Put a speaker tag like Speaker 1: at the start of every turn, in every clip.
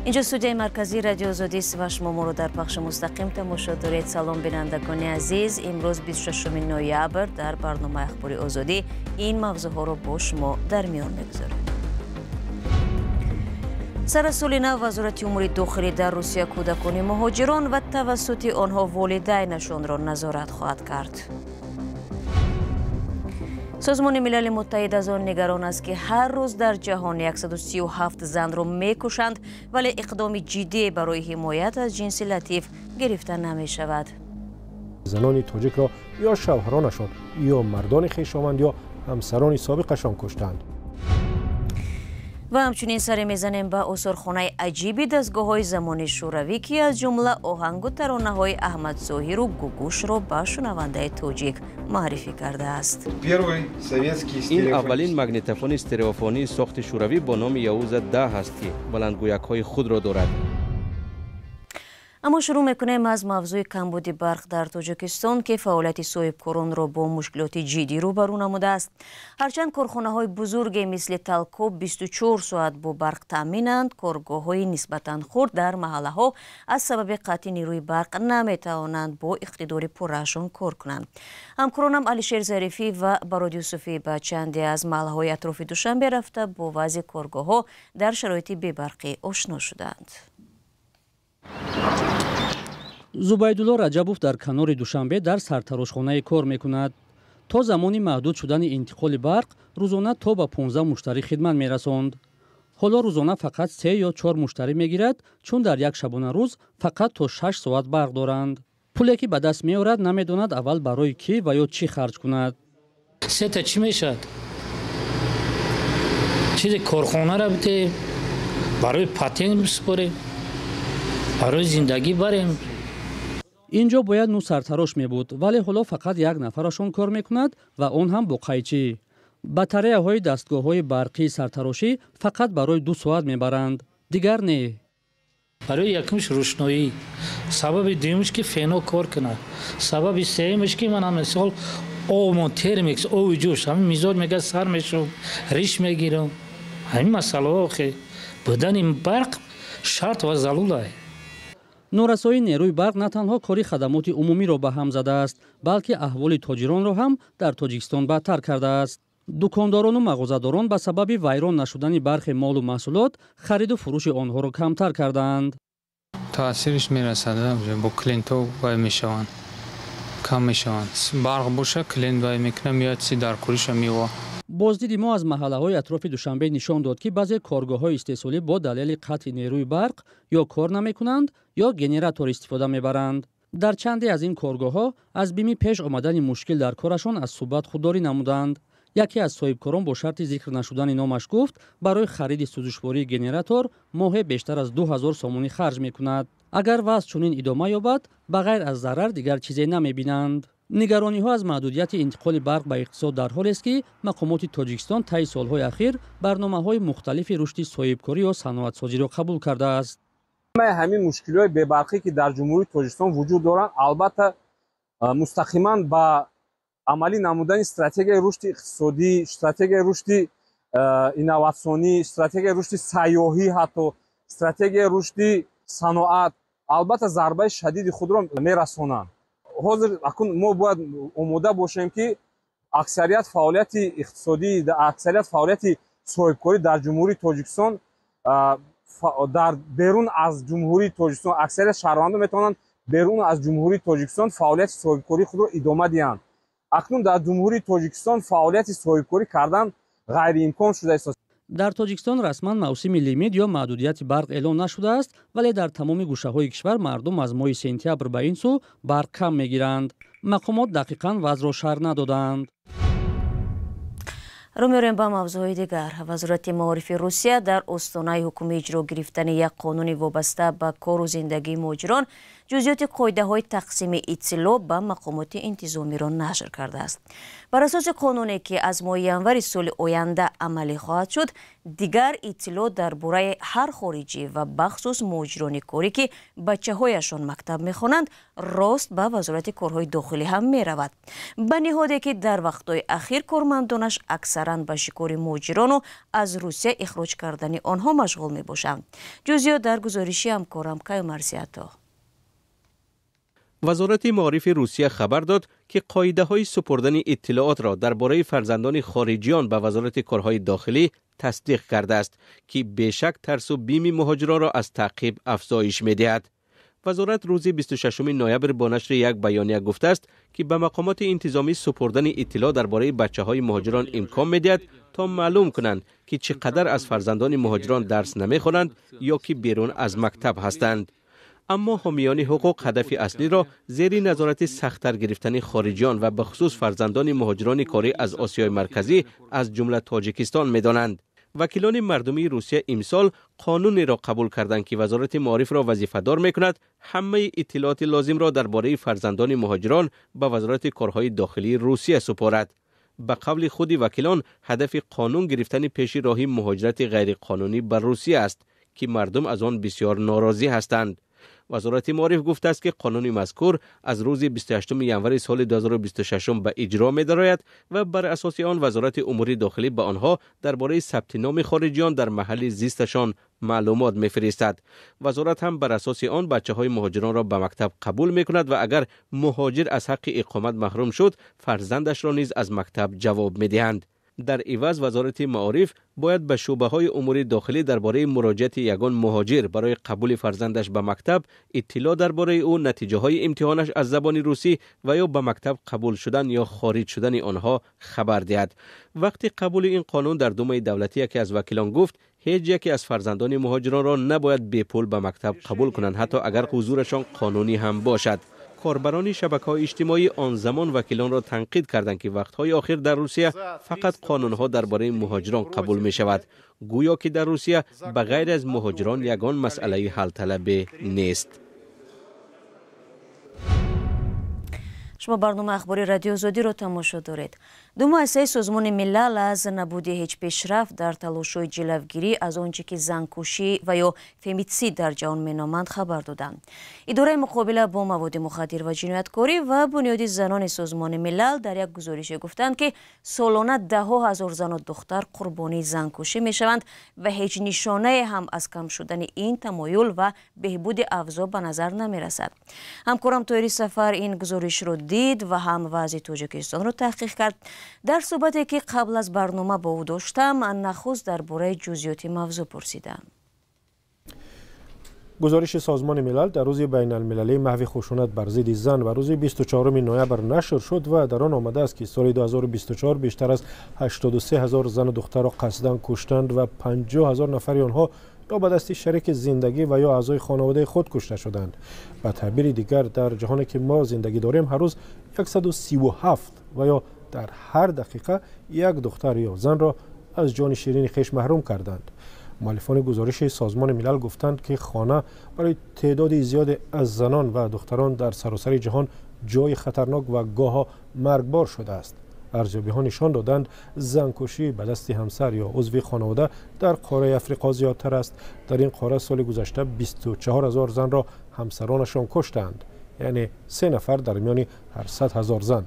Speaker 1: Инҷо студияи марказии Радиои Озодӣ аст ва шумо моро дар пахши мустақим тамошо доред. Салом, бинандагони азиз. Имрӯз 26 ноябр дар барномаи Ахбори Озодӣ ин мавзӯъҳоро бо шумо дар миён мегузорем. Сари соли нав Вазорати умури дохилӣ дар Русия кӯдакони муҳоҷирон ва тавассути онҳо волидайнашонро назорат хоҳад кард. Созмони Милали Муттаҳид аз он нигарон аст, ки ҳар рӯз дар ҷаҳон 137 занро мекушанд, вале иқдоми ҷиддӣ барои ҳимоят аз ҷинси латиф гирифта намешавад.
Speaker 2: Занони тоҷикро ё шавҳаронашон, ё мардони хешованд, ё ҳамсарони собиқашон куштанд.
Speaker 1: Ва ҳамчунин саре мезанем ба осорхонаи аҷиби дастгоҳҳои замони шӯравӣ, ки аз ҷумла оҳангу таронаҳои Аҳмад Зоҳиру Гугушро ба шунавандаи тоҷик маърифӣ кардааст.
Speaker 3: Ин аввалин магнитофони стереофонии сохти шӯравӣ бо номи Яуза 10 аст, ки баландгӯякҳои худро дорад.
Speaker 1: Аммо шурӯъ мекунем аз мавзӯи камбуди барқ дар Тоҷикистон, ки фаъолияти соҳибкоронро бо мушкилоти ҷиддӣ рӯбарӯ намудааст. Ҳарчанд корхонаҳои бузурге мисли Талкоб 24 соат бо барқ таъминанд, коргоҳҳои нисбатан хурд дар маҳаллаҳо аз сабаби қатъи нерӯи барқ наметавонанд бо иқтидори пурраашон кор кунанд. Ҳамкоронам Алишер Зарифӣ ва Барод Юсуфӣ ба чанде аз маҳаллаҳои атрофи Душанбе рафта, бо вазъи коргоҳҳо дар шароити бебарқӣ ошно шуданд.
Speaker 4: Зубайдулло Раҷабов дар канори Душанбе дар сартарошхонае кор мекунад. То замони маҳдуд шудани интиқоли барқ рӯзона то ба 15 муштарӣ хидмат мерасонд. Ҳоло рӯзона фақат се ё чор муштарӣ мегирад, чун дар як шабонарӯз фақат то 6 соат барқ доранд. Пуле ки ба даст меорад, намедонад аввал барои кӣ ва ё чӣ харҷ кунад.
Speaker 5: Сета чӣ мешавад? Чизе корхонара бите, барои патент бисупорем, барои зиндагӣ барем.
Speaker 4: Инҷо бояд нӯ сартарош мебуд, вале ҳоло фақат як нафарашон кор мекунад ва он ҳам бо қайчӣ. Батареяҳои дастгоҳҳои барқии сартарошӣ фақат барои 2 соат мебаранд, дигар не.
Speaker 5: Барои якумш рӯшноӣ, сабаби дуюмш ки фено кор кунад, сабаби сеюмш ки ман мисол обмон термикс, оби ҷӯш, ҳамин мизоҷ мегӯяд, сар мешавам, риш мегирам. Ҳамин масъалаҳо охе будани барқ шарт ва залулае.
Speaker 4: Норасоии нерӯи барқ на танҳо кори хадамоти умумиро ба ҳам задааст, балки аҳволи тоҷиронро ҳам дар Тоҷикистон бадтар кардааст. Дукондорону мағозадорон ба сабаби вайрон нашудани бархе молу маҳсулот хариду фурӯши онҳоро камтар кардаанд.
Speaker 6: Таъсириш мерасад, бо клиентҳо вай мешаванд, кам мешаванд. Барқ боша, клиент вай мекунад, меояд, си дар куриша меова.
Speaker 4: Боздиди мо аз маҳаллаҳои атрофи Душанбе нишон дод, ки баъзе коргоҳҳои истеҳсолӣ бо далели қатъи нерӯи барқ ё кор намекунанд, ё генератор истифода мебаранд. Дар чанде аз ин коргоҳҳо аз бими пеш омадани мушкил дар корашон аз суҳбат худдорӣ намуданд. Яке аз соҳибкорон бо шарти зикр нашудани номаш гуфт, барои хариди сӯзишвории генератор моҳе бештар аз 2000 сомонӣ харҷ мекунад. Агар вазъ чунин идома ёбад, ба ғайр аз зарар дигар чизе намебинанд. Нигарониҳо аз маҳдудияти интиқоли барқ ба иқтисод дар ҳолест, ки мақомоти Тоҷикистон таи солҳои ахир барномаҳои мухталифи рушди соҳибкорӣ ё саноатсозиро қабул кардааст.
Speaker 7: Ҳамин мушкилиҳои бебарқӣ, ки дар Ҷумҳурии Тоҷикистон вуҷуд доранд, албатта мустақиман ба амалӣ намудани стратегияи рушди иқтисодӣ, стратегияи рушди инноватсионӣ, стратегияи рушди сайёҳӣ, ҳатто стратегияи рушди саноат албатта зарбаи шадиди худро мерасонанд. Ҳозир акун мо бояд омода бошем, ки аксарият фаъолияти иқтисодӣ, аксарият фаъолияти соҳибкорӣ дар Ҷумҳурии Тоҷикистон, дар берун аз Ҷумҳурии Тоҷикистон, аксарият шаҳрвандон метавонанд берун аз Ҷумҳурии Тоҷикистон фаъолияти соҳибкории худро идома диҳанд. Акнун дар Ҷумҳурии Тоҷикистон фаъолияти соҳибкорӣ кардан ғайриимкон шудааст.
Speaker 4: Дар Тоҷикистон расман мавсими лимит ё маҳдудияти барқ эълон нашудааст, вале дар тамоми гӯшаҳои кишвар мардум аз моҳи сентябр ба ин сӯ барқ кам мегиранд. Мақомот дақиқан вазъро шарҳ надодаанд.
Speaker 1: Рӯ меорем ба мавзӯъҳои дигар. Вазорати маорифи Русия дар остонаи ҳукми иҷро гирифтани як қонуни вобаста ба кору зиндагии муҳоҷирон Ҷузъиёти қоидаҳои тақсими иттилоъ ба мақомоти интизомиро нашр кардааст. Бар асоси қонуне, ки аз моҳи январи соли оянда амалӣ хоҳад шуд, дигар иттилоъ дар бораи ҳар хориҷӣ ва бахусус муҳоҷирони корӣ, ки бачаҳояшон мактаб мехонанд, рост ба Вазорати корҳои дохилӣ ҳам меравад. Ба ниҳоде, ки дар вақтҳои ахир кормандонаш аксаран ба шикори муҳоҷирону аз Русия ихроҷ кардани онҳо машғул мебошанд. Ҷузъиёт дар гузориши ҳамкорам Каюмарсиято.
Speaker 3: Вазорати маорифи Русия хабар дод, ки қоидаҳои супурдани иттилоотро дар бораи фарзандони хориҷиён ба Вазорати корҳои дохилӣ тасдиқ кардааст, ки бешак тарсу бими муҳоҷиронро аз таъқиб афзоиш медиҳад. Вазорат рӯзи 26 ноябр бо нашри як баёния гуфтааст, ки ба мақомоти интизомӣ супурдани иттилоъ дар бораи бачаҳои муҳоҷирон имкон медиҳад, то маълум кунанд, ки чӣ қадар аз фарзандони муҳоҷирон дарс намехонанд ё ки берун аз мактаб ҳастанд. Аммо ҳомиёни ҳуқуқ ҳадафи аслиро зери назорати сахттар гирифтани хориҷиён ва бахусус фарзандони муҳоҷирони корӣ аз Осиёи Марказӣ, аз ҷумла Тоҷикистон, медонанд. Вакилони мардумии Русия имсол қонунеро қабул карданд, ки Вазорати маорифро вазифадор мекунад ҳамаи иттилооти лозимро дар бораи фарзандони муҳоҷирон ба Вазорати корҳои дохилии Русия супорад. Ба қавли худи вакилон, ҳадафи қонун гирифтани пеши роҳи муҳоҷирати ғайриқонунӣ ба Русия аст, ки мардум аз он бисёр норозӣ ҳастанд. Вазорати маориф гуфтааст, ки қонуни мазкур аз рӯзи 28 январи соли 2026 ба иҷро медарояд ва бар асоси он Вазорати умури дохилӣ ба онҳо дар бораи сабти номи хориҷиён дар маҳалли зисташон маълумот мефиристад. Вазорат ҳам бар асоси он бачаҳои муҳоҷиронро ба мактаб қабул мекунад ва агар муҳоҷир аз ҳаққи иқомат маҳрум шуд, фарзандашро низ аз мактаб ҷавоб медиҳанд. Дар иваз Вазорати маориф бояд ба шӯъбаҳои умури дохилӣ дар бораи муроҷиати ягон муҳоҷир барои қабули фарзандаш ба мактаб, иттилоъ дар бораи ӯ, натиҷаҳои имтиҳонаш аз забони русӣ ва ё ба мактаб қабул шудан ё хориҷ шудани онҳо хабар диҳад. Вақти қабули ин қонун дар Думаи давлатӣ яке аз вакилон гуфт, ҳеҷ яке аз фарзандони муҳоҷиронро набояд бепул ба мактаб қабул кунанд, ҳатто агар ҳузурашон қонунӣ ҳам бошад. Корбарони шабакаҳои иҷтимоӣ он замон вакилонро танқид карданд, ки вақтҳои охир дар Русия фақат қонунҳо дар бораи муҳоҷирон қабул мешавад, гӯё ки дар Русия ба ғайр аз муҳоҷирон ягон масъалаи ҳалталабе нест.
Speaker 1: Шумо барномаи ахбори Радио Озодиро тамошо доред. Ду муассисаи Созмони Милал аз набуди ҳеҷ пешрафт дар талошҳои ҷилавгирӣ аз он чӣ ки занкушӣ ва ё фемитсид дар ҷаҳон меноманд хабар доданд. Идораи муқобила бо маводи мухаддир ва ҷинояткорӣ ва Бунёди занони Созмони Милал дар як гузорише гуфтанд, ки солона даҳҳо ҳазор зану духтар қурбонии занкушӣ мешаванд ва ҳеҷ нишонае ҳам аз кам шудани ин тамоюл ва беҳбуди авзоъ ба назар намерасад. Ҳамкорам Тоҳири Сафар ин гузоришро дид ва ҳам вазъи Тоҷикистонро таҳқиқ кард. Дар суҳбате, ки қабл аз барнома бо ӯ доштам, нахуст дар бораи ҷузъиёти мавзӯъ пурсидам.
Speaker 2: Гузориши Созмони Милал дар рӯзи байналмилалии маҳви хушунат бар зидди зан ва рӯзи 24 ноябр нашр шуд ва дар он омадааст, ки соли 2024 бештар аз 83 ҳазор зану духтарро қасдан куштанд ва 50 ҳазор нафари онҳо ё ба дасти шарики зиндагӣ ва ё аъзои хонаводаи худ кушта шуданд. Ба таъбири дигар, дар ҷаҳоне ки мо зиндагӣ дорем, ҳар рӯз 137 ва ё дар ҳар дақиқа як духтар ё занро аз ҷони ширини хеш маҳрум карданд. Муаллифони гузориши Созмони Милал гуфтанд, ки хона барои теъдоди зиёде аз занон ва духтарон дар саросари ҷаҳон ҷои хатарнок ва гоҳо маргбор шудааст. Арзёбиҳо нишон доданд, занкушӣ ба дасти ҳамсар ё узви хонавода дар қораи Африқо зиёдтар аст. Дар ин қора соли гузашта 24 ҳазор занро ҳамсаронашон куштанд, яъне 3 нафар дар миёни ҳар 100 ҳазор зан.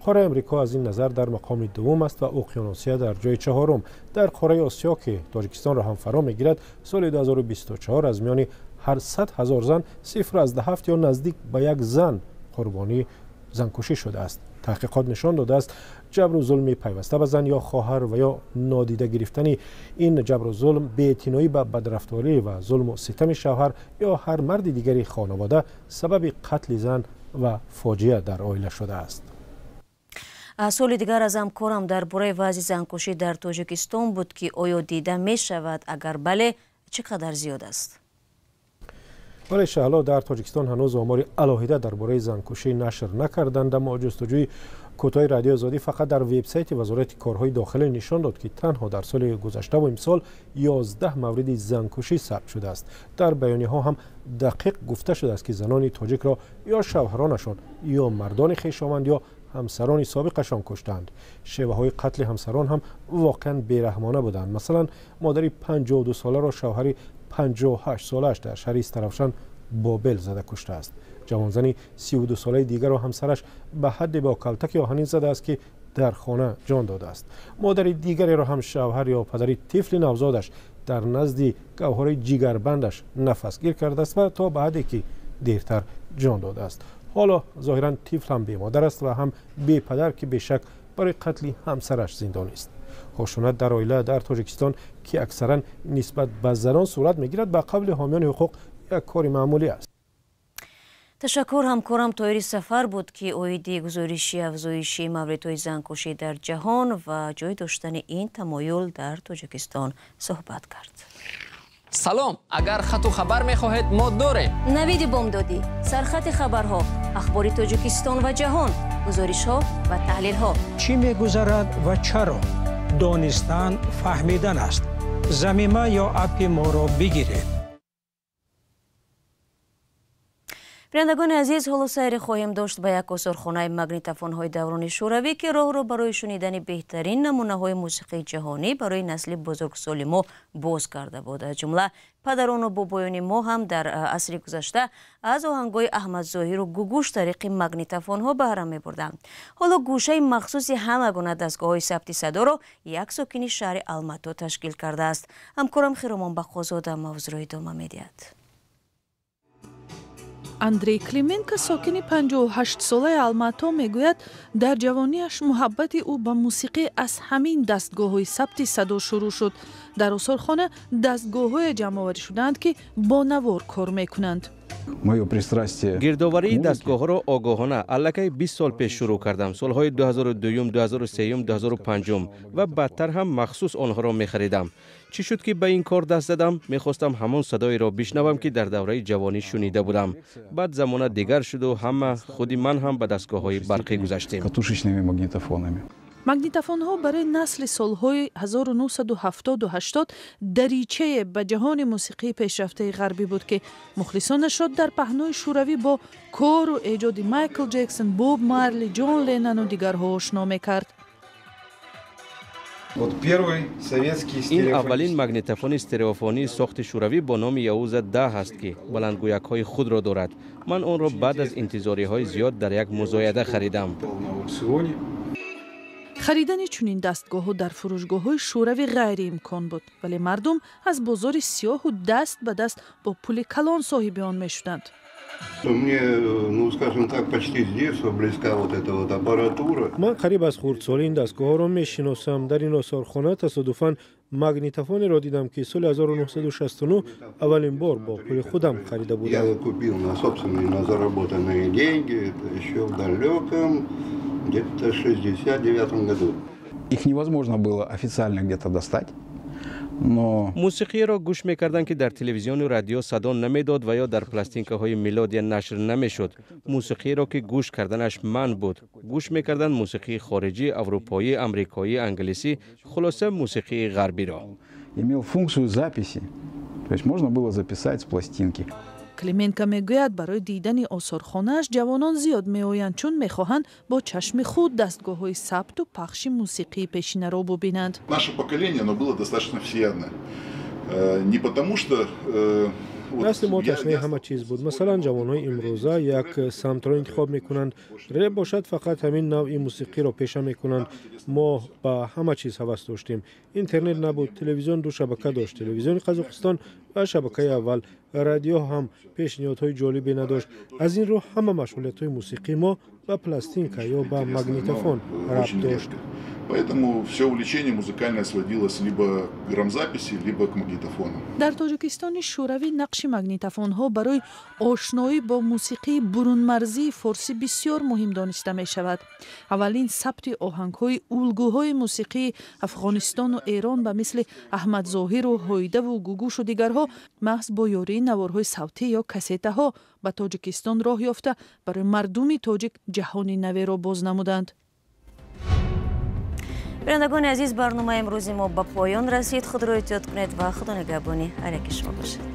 Speaker 2: Қораи Амрико аз ин назар дар мақоми дуввум аст ва Уқёнусия дар ҷои чаҳорум. Дар қораи Осиё, ки Тоҷикистонро ҳам фаро мегирад, соли 2024 аз миёни ҳар 100 ҳазор зан 0,7 ё наздик ба як зан қурбонии занкушӣ шудааст. Таҳқиқот нишон додааст, ҷабру зулми пайваста ба зан ё хоҳар ва ё нодида гирифтани ин ҷабру зулм, беэътиноӣ ба бадрафторӣ ва зулму ситами шавҳар ё ҳар марди дигари хонавода сабаби қатли зан ва фоҷиа дар оила шудааст.
Speaker 1: Суоли дигар аз ҳамкорам дар бораи вазъи занкушӣ дар Тоҷикистон буд, ки оё дида мешавад, агар бале, чӣ қадар зиёд аст?
Speaker 2: Вале Шаҳло, дар Тоҷикистон ҳанӯз омори алоҳида дар бораи занкушӣ нашр накарданд, аммо ҷустуҷӯи Кӯтоҳи Радиои Озодӣ фақат дар вебсайти Вазорати корҳои дохилӣ нишон дод, ки танҳо дар соли гузашта ва имсол 11 мавриди занкушӣ сабт шудааст. Дар баёниҳо ҳам дақиқ гуфта шудааст, ки занони тоҷикро ё шавҳаронашон, ё мардони хешованд, ё ҳамсарони собиқашон куштаанд. Шеваҳои қатли ҳамсарон ҳам воқеан бераҳмона буданд. Масалан, модари 52 соларо шавҳари 58 солааш дар шаҳри Истаравшан бо бел зада куштааст. Ҷавонзани 32 солаи дигарро ҳамсараш ба ҳадде бо калтаки оҳанин задааст, ки дар хона ҷон додааст. Модари дигареро ҳам шавҳар ё падари тифли навзодаш дар назди гавҳораи ҷигарбандаш нафасгир кардааст ва то ба ҳадде ки дертар ҷон додааст. Ҳоло зоҳиран тифл ҳам бемодар аст ва ҳам бепадар, ки бешак барои қатли ҳамсараш зиндонист. Хушунат дар оила дар Тоҷикистон, ки аксаран нисбат ба занон сурат мегирад, ба қавли ҳомиёни ҳуқуқ як кори маъмулӣ аст.
Speaker 1: Ташаккур. Ҳамкорам Тоҳири Сафар буд, ки оиди гузориши афзоиши мавридҳои занкушӣ дар ҷаҳон ва ҷой доштани ин тамоюл дар Тоҷикистон суҳбат кард.
Speaker 8: Салом! Агар хату хабар мехоҳед, мо дорем.
Speaker 1: Навиди бомдодӣ, сархати хабарҳо, ахбори Тоҷикистон ва ҷаҳон, гузоришҳо ва таҳлилҳо.
Speaker 9: Чӣ мегузарад ва чаро? Донистан фаҳмидан аст. Замима ё аппи моро бигиред.
Speaker 1: Бинандагони азиз, ҳоло сайре хоҳем дошт ба як осорхонаи магнитофонҳои даврони шӯравӣ, ки роҳро барои шунидани беҳтарин намунаҳои мусиқии ҷаҳонӣ барои насли бузургсоли мо боз карда буд. Аз ҷумла падарону бобоёни мо ҳам дар асри гузашта аз оҳангҳои Аҳмадзоҳиру Гугуш тариқи магнитофонҳо баҳра мебурданд. Ҳоло гӯшаи махсуси ҳама гуна дастгоҳҳои сабти садоро як сокини шаҳри Алмато ташкил кардааст. Ҳамкорам Хиромон Бақозода мавзӯъро идома медиҳад.
Speaker 10: Андрей Клименко, сокини 58-солаи Алмато, мегӯяд, дар ҷавониаш муҳаббати ӯ ба мусиқӣ аз ҳамин дастгоҳҳои сабти садо шурӯъ шуд. Дар осорхона дастгоҳҳое ҷамъоварӣ шудаанд, ки бо навор кор мекунанд.
Speaker 11: Моё пристрастие.
Speaker 3: Гирдоварии дастгоҳҳоро огоҳона аллакай 20 сол пеш шурӯъ кардам, солҳои 2002, 2003, 2005, ва баъдтар ҳам махсус онҳоро мехаридам. Чӣ шуд, ки ба ин кор даст задам? Мехостам ҳамон садоеро бишнавам, ки дар давраи ҷавонӣ шунида будам. Баъд замона дигар шуду ҳама, худи ман ҳам, ба дастгоҳҳои барқӣ гузаштем.
Speaker 11: Катушечными магнитофонами.
Speaker 10: Магнитофонҳо барои насли солҳои 1970-80 даричае ба ҷаҳони мусиқии пешрафтаи ғарбӣ буд, ки мухлисонашро дар паҳнои шӯравӣ бо кору эҷоди Майкл Ҷексон, Боб Марли, Ҷон Леннону дигарҳо ошно мекард.
Speaker 3: Ин аввалин магнитофони стереофонии сохти шӯравӣ бо номи Яуза 10 аст, ки баландгӯякҳои худро дорад. Ман онро баъд аз интизориҳои зиёд дар як музояда харидам.
Speaker 10: Харидани чунин дастгоҳҳо дар фурӯшгоҳҳои шӯравӣ ғайриимкон буд, вале мардум аз бозори сиёҳу даст ба даст бо пули калон соҳиби он мешуданд.
Speaker 12: Мне, ну, скажем так, почти с детства близка вот эта вот аппаратура.
Speaker 2: Ман қариб аз хурдсолӣ ин дастгоҳҳоро мешиносам. Дар ин осорхона тасодуфан магнитофонеро дидам, ки соли 1969 аввалин бор бо пули худам харида будам.
Speaker 12: Я купил на собственные, на заработанные деньги, это еще в далеком, где-то 69 году.
Speaker 11: Их невозможно было официально где-то достать. Но
Speaker 3: Мусиқиеро гӯш мекарданд, ки дар телевизиону радио садо намедод ва ё дар пластинкаҳои Мелодия нашр намешуд. Мусиқиеро, ки гӯш карданаш манъ буд, гӯш мекарданд: мусиқии хориҷӣ, аврупоӣ, амрикоӣ, англисӣ, хулоса, мусиқии ғарбиро.
Speaker 11: Имел функцию записи. То есть можно было записать с пластинки.
Speaker 10: Клименко мегӯяд, барои дидани осорхонааш ҷавонон зиёд меоянд, чун мехоҳанд бо чашми худ дастгоҳҳои сабту пахши мусиқии пешинаро бубинанд.
Speaker 13: Наше поколение, оно было достаточно всеядное. Не потому что
Speaker 2: Насли мо ташнаи ҳама чиз буд. Масалан, ҷавонҳои имрӯза як самтро интихоб мекунанд, реп бошад, фақат ҳамин навъи мусиқиро пеша мекунанд. Мо ба ҳама чиз ҳавас доштем. Интернет набуд, телевизион ду шабака дошт: телевизиони Қазоқистон ва шабакаи аввал. Радио ҳам пешниҳодҳои ҷолибе надошт. Аз ин рӯ ҳама машғулиятҳои мусиқии мо ба пластинка ё ба магнитофон рабт дошт.
Speaker 13: Поэтому все увлечение музыкальное сводилось либо к грамзаписи, либо к магнитофону.
Speaker 10: Дар Тоҷикистони шӯравӣ нақши магнитофонҳо барои ошноӣ бо мусиқии бурунмарзии форсӣ бисёр муҳим дониста мешавад. Аввалин сабти оҳангҳои улгӯҳои мусиқии Афғонистону Эрон ба мисли Аҳмадзоҳиру Ҳоидаву Гугушу дигарҳо маҳз бо ёрии наворҳои савтӣ ё кассетаҳо ба Тоҷикистон роҳ ёфта, барои мардуми тоҷик ҷаҳони наверо боз намуданд.
Speaker 1: Бинандагони азиз, барномаи имрӯзи мо ба поён расид. Худро эҳтиёт кунед ва Худо нигаҳбони ҳар яки шумо бошад.